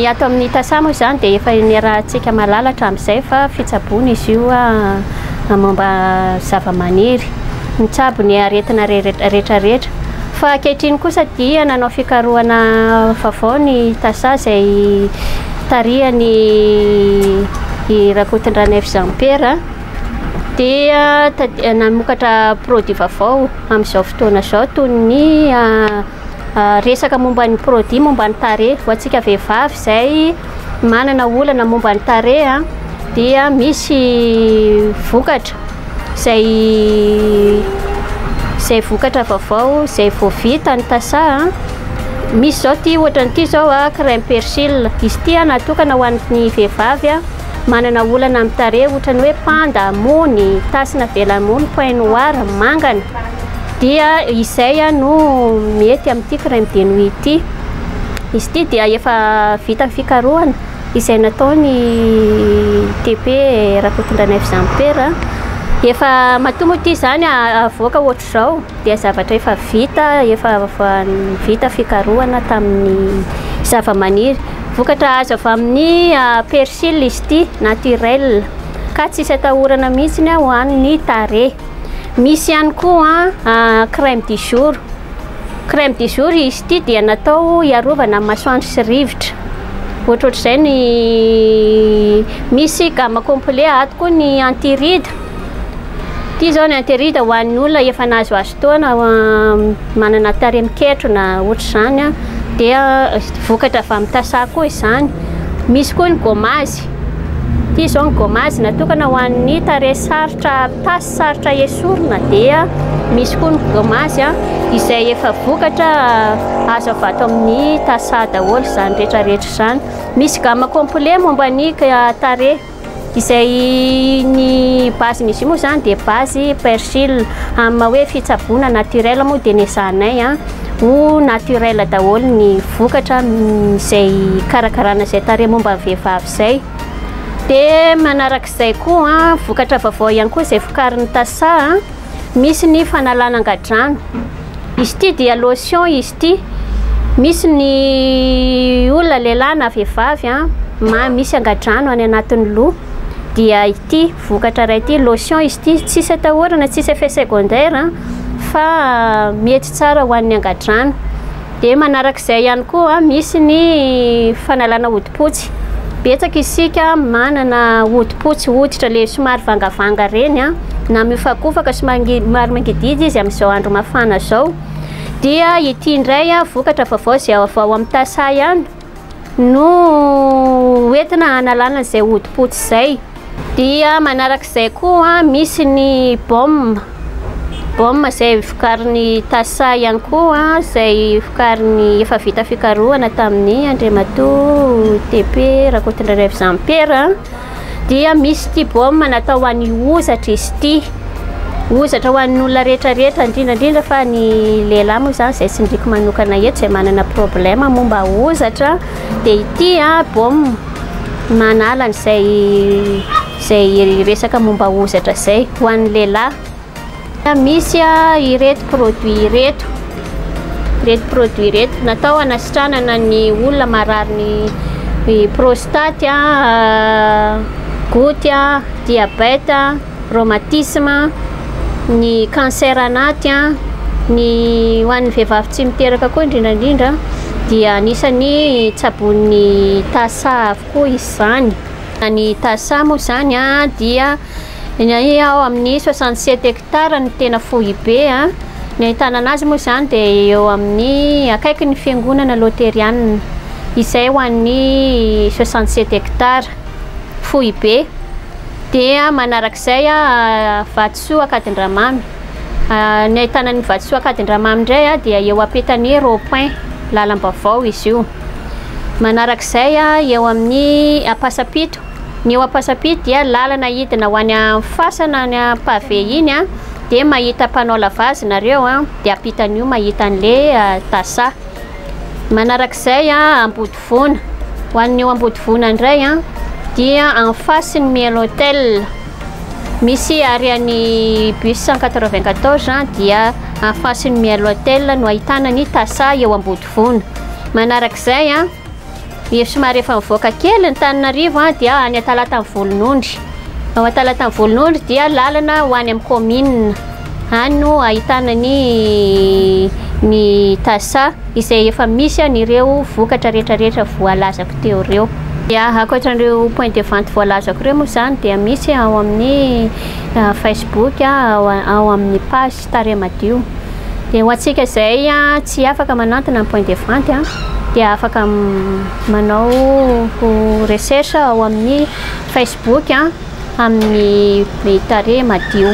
Ny ato amin'ny Tasa moa izany dia efa niarahantsika mahalala hatramin'izay fa fitsaboana izy io momba zavamaniry, mitsabo ny aretina rehetrarehetra. Fa ankehitriny kosa dia nanao fikarohana vaovao ny Tasa izay tarihan'i Rakotondranaivo Jean Pierre dia namokatra produit vaovao amin'izao fotoana izao toy ny resaka momba ny produit momba ny tarehy. Ho antsika vehivavy izay manana olana momba ny tarehy dia misy vokatra izay izay vokatra vaovao izay vao vita ny tasa. Misy izao ity ohatran'ity izao crème persil. Izy ity natokana ho an'ny vehivavy manana olana amin'ny tarehy ohatran'ny hoe panda, mony, tasy navela mony, point noir, mangana. Dia izay no mety amin'ity crème de nuit ity. Izy ity dia efa vita ny fikarohana izay nataon'ny TP Rakotondranaivo Jean Pierre. Efa matoa moa ity izany avoaka ohatr'izao dia zavatra efa vita, efa vita fikarohana tamin'ny zavamaniry. Vokatra azo avy amin'ny persil izy ity, naturel, ka tsisy atahorana mihitsy ho an'ny tarehy. Misy ihany koa crème du jour. Crème du jour izy ity dia natao hiarovana amin'ny masoandro sy rivotra. Ohatrohatr'izay ny misy gamme complet ato koa ny anti-ride. Ity izao ny anti-ride ho an'ny olona efa nahazoazo taona manana tarehy miketrona ohatr'izany dia vokatra avy amin'ny tasa koa izany. Misy koa ny gommage. Ity izao ny gommage natokana ho an'ny tarehy sarotra tasy, sarotra esorina dia misy koa ny gommage izay efa vokatra azo avy ato amin'ny tasa daholo izany rehetrarehetra izany. Misy gamme complet momba ny tarehy izay ny base-n'izy io moa izany dia base persil amin'ny maha hoe fitsaboana naturel moa dia nezahanay ho naturel daholo ny vokatra izay karakarana izay tarehy momba ny vehivavy izay. Dia manarak'izay koa vokatra vaovao ihany koa izay vokarin'ny tasa, misy ny fanalana angadrano. Izy ity dia lotion izy ity. Misy ny olona lehilahy na vehivavy misy angadrano any anatin'ny loha dia ity vokatra iray ity lotion izy ity, tsisy atahorana, tsisy effet secondaire fa mety tsara ho an'ny angadrano. Dia manarak'izay ihany koa misy ny fanalana hodi-potsy. Betsaka isika manana hodi-potsy, hoditra le somary vangavanga ireny na miofakofaka somary mangidihidy izy amin'izao andro mafana izao. Dia ity indray vokatra vaovao izay avy ao amin'ny tasa ihany no hoentina hanalana izay hodi-potsy izay. Dia manarak'izay koa misy ny baume, baume izay vokarin'ny tasa ihany koa izay vokarin'ny efa vita fikarohana tamin'ny Andriamatoa TP Rakotondranaivo Jean Pierre. Dia misy ity baume natao ho an'ny hozatra izy ity, hozatra ho an'ny olona rehetrarehetra indrindra indrindra fa ny lehilahy moa izany izay tsindriako manokana eto izay manana problème momba hozatra dia ity baume manala an'izay izay resaka momba hozatra izay ho an'ny lehilahy. Misy ireto produit ireto, ireto produit ireto natao hanasitranana ny olona marary ny prostate, goutte, diabète, rhumatisme, ny cancer anaty, ny ho an'ny vehivavy tsy miteraka koa indrindra indrindra dia anisan'ny tsaboin'ny tasa avokoa izany. Ny tasa moa izany dia ny ao amin'ny 67 hectares no tena foibe. Ny ahitana anazy moa izany dia eo amin'ny akaiky ny fiangonana loterianina izay ho an'ny 67 hectares foibe. Dia manarak'izay Vatosoa Ankadindramamy. Ny ahitana ny Vatosoa Ankadindramamy indray dia eo ampitan'ny rond point lalam-baovao izy io. Manarak'izay eo amin'ny Ampasampito. Ny eo Ampasampito dia lalana hidina ho any amin'ny fasana any amin'ny pavé iny dia mahita mpanao lavage nareo dia ampitan'io mahita an'ilay tasa. Manarak'izay Ambodivona. Ho an'ny eo Ambodivona indray dia en face ny Miel Hotel. Misy ary any bus 194 dia en face ny Miel Hotel no ahitana ny tasa eo Ambodivona. Manarak'izay. Somary efa mivoaka kely ny Antananarivo dia any Antalatan'ny Volonondry. Ao Antalatan'ny Volonondry dia lalana ho any amin'ny commune. Any no ahitana ny ny TASA izay efa misy an'ireo vokatra rehetrarehetra voalazako teo ireo. Dia ankoatran'ireo point de vente voalazako ireo moa izany dia misy ao amin'ny Facebook, ao amin'ny page Tarehy Madio. Dia ho antsika izay tsy afaka manantona ny point de vente dia afaka manao recherche ao amin'ny Facebook amin'ny Tarehy Madio.